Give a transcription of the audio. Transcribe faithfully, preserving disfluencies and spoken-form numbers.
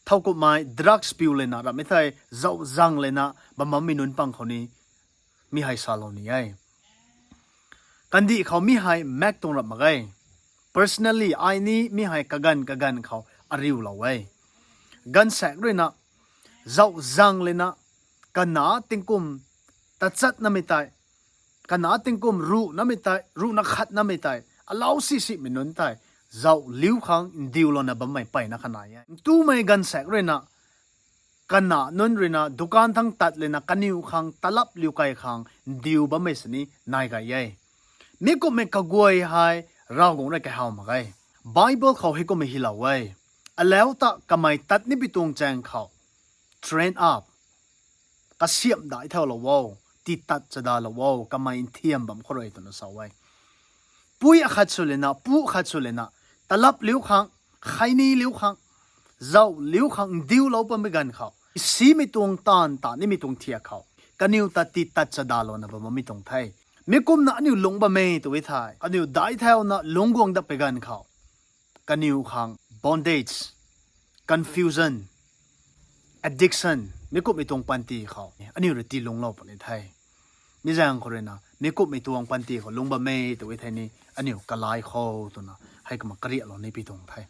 Thaukup mai, drugs piu leh na rap mai thei, zauh zang leh na bam bam mi nunpang khou ni, mi hai sa lou ni ai. Kan dih khou mi hai mek tung rap mak ai. Personally, ai ni mi hai ka gan ka gan khou a riu lou ai. Gan sek rui na, zauh zang leh na, ka na tingkum tachat na mi tai, ka na tingkum ruh na mi tai, ruh na khat na mi tai, a lau sisi mi nuntai, zauh liu khang ndiu lou na bam mai pai na kha nai ai. Tu mai gan sek rui na, ka na nun rui na, dukan thang tat leh na, ka niu khang, talap liu kai khang, ndiu bam mai sini nai kai ai. Mi kup mai ka guai hai, Ravguangc rui ka hau mak ai. Bible khou hi kup mai hi lou ai. A leu ta ka mai tat ni pi tuang chang khou, train up, ka siam dai thau lou o, ti tat cha da lou o, ka mai in thiam bam khou rui tun a sa ai. Pui a khat su leh na, pu khat su leh na, talap liu khang, khaini liu khang, zauh liu khang, ndiu lou bam mi gan khou, i si mi tuang tan ta ni mi tuang thiak khou, ka niu ta ti tat cha da lou na bam mi tuang thei. Mi kup na a niu lung bam mai tu i thei. A niu dai thau na lungguang da pe gan khou, ka niu khang bondage, confusion, addiction, mi kup mi tuang panti khou a niu rui ti lung lou pon i thei. Mi zang khou rui na, mi kup mi tuang panti khou lung bam mai tu i thei ni, a niu ka lai khou tun a, hai ka ma ka riak lou ni pi tuang thei.